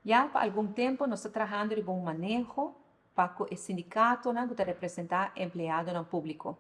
Ya pa algun tempo nos ta trahando riba un maneho pa cu e sindicatonan cu ta representa empleadonan publico.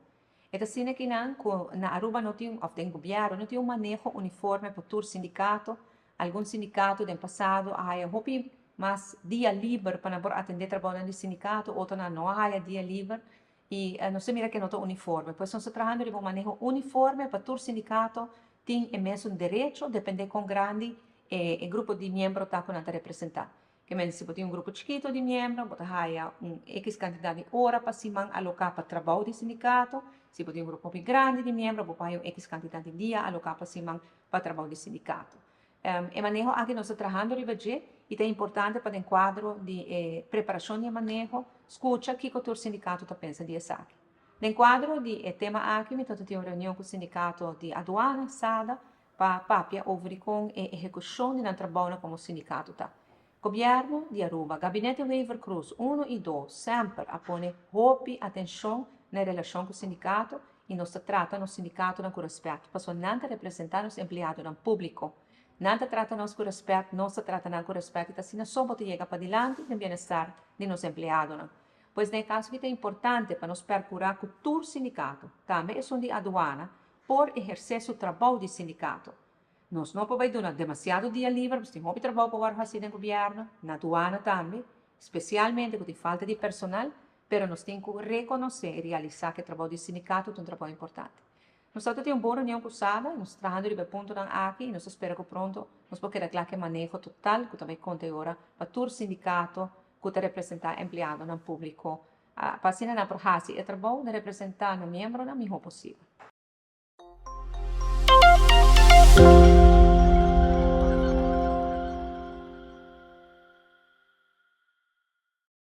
E ta asina kinan cu na Aruba no tin, of den gobierno, no tin un maneho uniforme pa tur sindicato. Algun sindicato den pasado a haya hopi mas dia liber pa nan por atende trabounan di sindicato, otronan no a haya dia liber y nos ta mira cu no ta uniforme. Pues nos ta trahando riba un maneho uniforme pa tur sindicato tin e mesun derecho, depende con grandi e grupo di miembro ta cu nan ta representa. Ke men si bo tin un grupo chikito di miembro, bo ta haya un X cantidad di ora pa siman aloca pa trabou di sindicato. Si bo tin un grupo hopi grandi di miembro, bo por haya un X cantidad di dia aloca pa siman pa trabou di sindicato. E maneho aki nos ta trahando riba dje y ta importante pa den cuadro di e preparacion di e maneho scucha kico tur sindicato ta pensa di esaki. Den cuadro di e tema aki mi ta tin un reunion cu sindicato di aduana, SADA, pa papia over di con e ehecucion di nan trabounan como sindicato ta. Gobierno di Aruba, Gabinete Wever-Croes 1 y 2 semper a pone hopi atencion na e relacion cu sindicato y nos ta trata nos sindicatonan cu respet, pasobra nan ta representa nos empleadonan publico. Nan ta trata nos cu respet, nos ta trata nan cu respet y ta asina so bo ta yega padilanti den bienestar di nos empleadonan. Pues den e caso aki ta importante pa nos percura cu tur sindicato, tambe esun di aduana, por eherce su trabou di sindicato. Nos no por bay duna demasiado dia liber, pasobra tin hopi trabou pa worde haci den gobierno, na aduana tambe, specialmente cu tin falta di personal, pero nos tin cu reconoce y realisa cu e trabou di sindicato ta un trabou importante. Nos ta tin un bon reunion cu SADA, nos ta trahando riba e puntonan aki y nos ta spera cu pronto nos por keda cla cu e maneho total cu ta bay conta e ora pa tur sindicato cu ta representa empleadonan publico, pa asina nan por haci e trabou di representa nan miembronan miho posibel.